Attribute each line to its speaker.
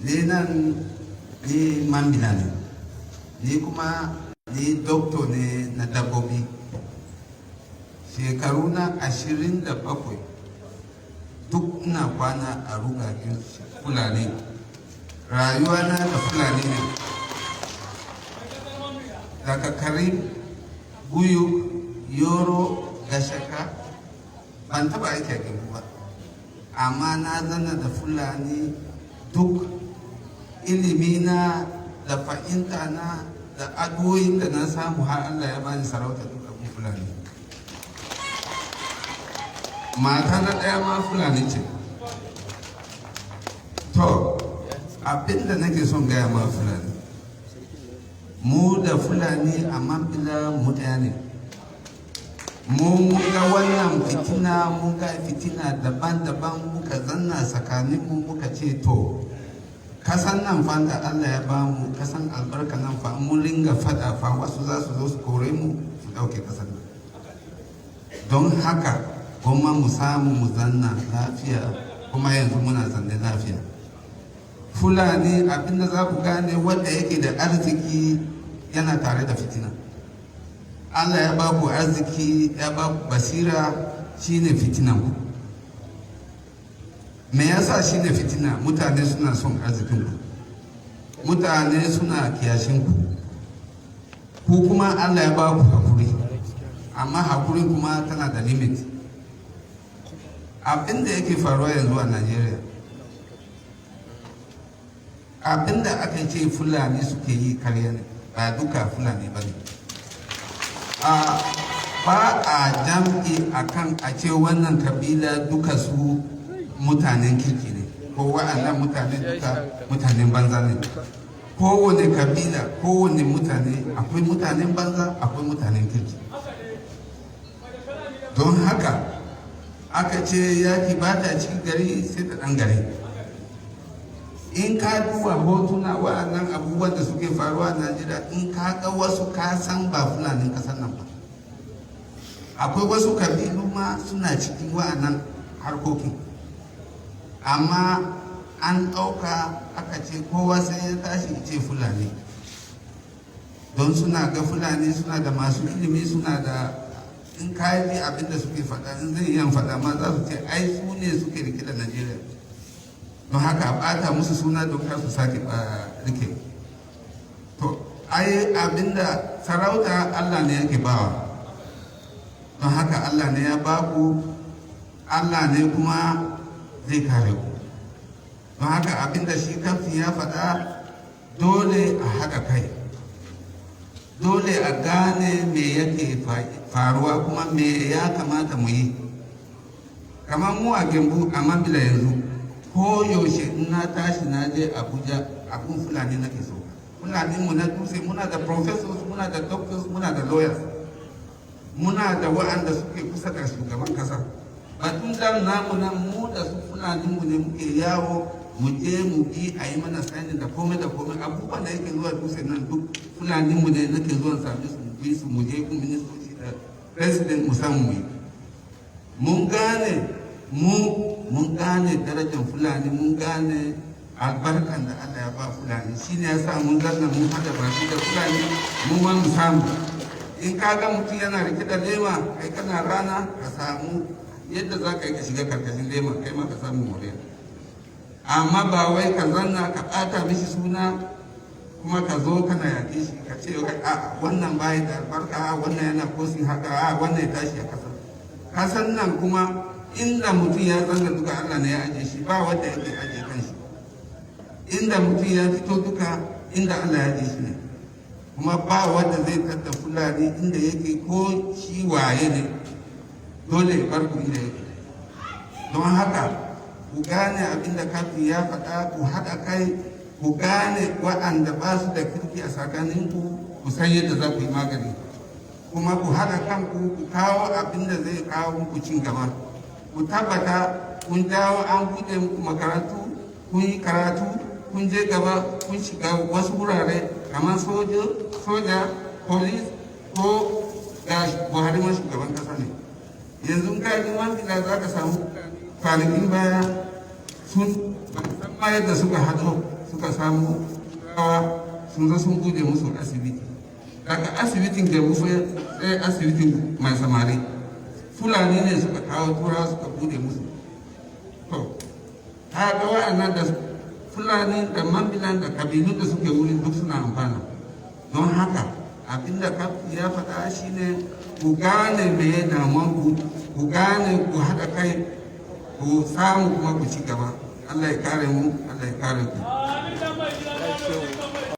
Speaker 1: Ni nan ni Mambila ne, ni kuma ni doctor ne na dabbobi. Shekaru na 27 duk ina kwana a rugagen Fulani. Rayuwa na da Fulani ne. Daga Karim, Guyuk, Yoro, Gashaka, ban taba aiki a Gembu ba. Amma na zanna da Fulani, duk ilimina da fahimta na da addu'o'in da na samu har Allah ya bani sarauta, duk abin Fulani. Mata na ɗaya ma Fulani ce. To, abin da nake son gaya ma Fulani, mu da Fulani a Mambila mu ɗaya ne. Mu ga wannan fitina, mun ga fitina daban-daban, muka zanna tsakaninmu muka ce, to, kasan nan fa da Allah ya ba mu, kasan albarka nan fa, mun ringa fada fa, wasu za su zo su kore mu, su dauke kasan nan. Don haka kuma mu samu mu zanna lafiya, kuma yanzu muna zanne lafiya. Fulani, abinda za ku gane, wanda yake da arziki yana tare da fitina. Allah ya ba ku arziki, ya ba ku basira, shine fitinan ku. Me yasa shine fitina? Mutane suna son arzikin ku, mutane suna kiyashin ku. Ku kuma Allah ya ba ku hakuri, amma hakuri kuma tana da limit. Abinda yake faruwa yanzu a Najeriya, abinda aka ce Fulani suke yi, karya ne, ba duka Fulani ba ne. Ba a jam'i akan a ce wannan kabila duka su mutanen kirki ne, ko wa'annan mutane duka mutanen banza ne. Kowane kabila, kowane mutane, akwai mutanen banza, akwai mutanen kirki. Don haka aka ce yaki ba ta cikin gari sai ta ɗan gari. In ka duba hotuna, wa'annan abubuwan da suke faruwa a Najeriya, in ka ga wasu, ka san ba Fulanin kasar nan ba. Akwai wasu kabilu ma suna cikin wa'annan harkokin, amma an ɗauka aka ce kowa sai ya tashi ce Fulani, don suna ga Fulani suna da masu ilimi, suna da, in ka yi abin da suke faɗa, in zai iya faɗa ma, za su ce ai su ne suke rike da Najeriya. Don haka a ɓata musu suna don kar su sake rike. To, ai abinda sarauta Allah ne yake bawa. Don haka Allah ne ya baku, Allah ne kuma zai kare ku. Don haka abinda shi kaftin ya faɗa, dole a haɗa kai, dole a gane me yake faruwa kuma me ya kamata mu yi. Kamar mu a Gembu, a Mambila yanzu, ko yaushe in na tashi na je Abuja, abun Fulani nake so. Fulani mu na Dutse, muna da professors, muna da doctors, muna da lawyers, muna da wa'anda suke kusa da shugaban kasa. Batun dan namu nan, mu da su Fulani mu ne muke yawo, mu je mu bi a yi mana signing da komai da komai. Abubuwan da yake zuwa Dutse nan, duk Fulani mu ne nake zuwa same su, mu bi su, mu je ku ministoci da president, mu samu mu yi. Mun gane, mu mun gane darajar Fulani, mun gane albarkan da Allah ya ba Fulani. Shine ya sa mun zanna, mun hada baki da Fulani, mun ma mu samu. In ka ga mutum yana rike da lema, kai kana rana, ka samu yadda za ka yi ka shiga karkashin lema, kai ma ka samu moriya. Amma ba wai ka zanna ka ɓata mishi suna, kuma ka zo kana yaƙe shi, ka ce a wannan bayi da albarka, a wannan yana causing haka, a wannan ya tashi a kasa kasan nan. Kuma inda mutum ya zanna duka, Allah ne ya aje shi, ba wanda yake aje kanshi. Inda mutum ya fito duka, inda Allah ya aje shi ne. Kuma ba wanda zai tadda Fulani inda yake, ko shi waye ne, dole ya bar ku inda yake. Don haka ku gane abin da kafin ya faɗa, ku haɗa kai, ku gane waɗanda ba su da kirki a tsakaninku, ku san yadda za ku yi magani, kuma ku haɗa kanku, ku kawo abin da zai kawo muku cin gaba. Ku tabbata kun dawo an buɗe muku makarantu, kun yi karatu, kun je gaba, kun shiga wasu wurare kamar soja, police, ko ga Buhari ma shugaban kasa ne yanzu. Ka yi wanda za ka samu kwanakin baya sun ban san ma yadda suka haɗu. Suka samu turawa sun zo sun bude musu asibiti. Daga asibitin Gembu sai asibitin Mai Samari, Fulani ne suka kawo turawa suka bude musu. To, ta ga wa'annan da Fulani da Mambilan da kabilun da suke wurin duk suna amfana. Don haka abinda kaftin ya faɗa shine ku gane me damuwan ku, ku gane, ku haɗa kai, ku samu kuma ku ci gaba. Allah ya kare mu, Allah ya kare ku.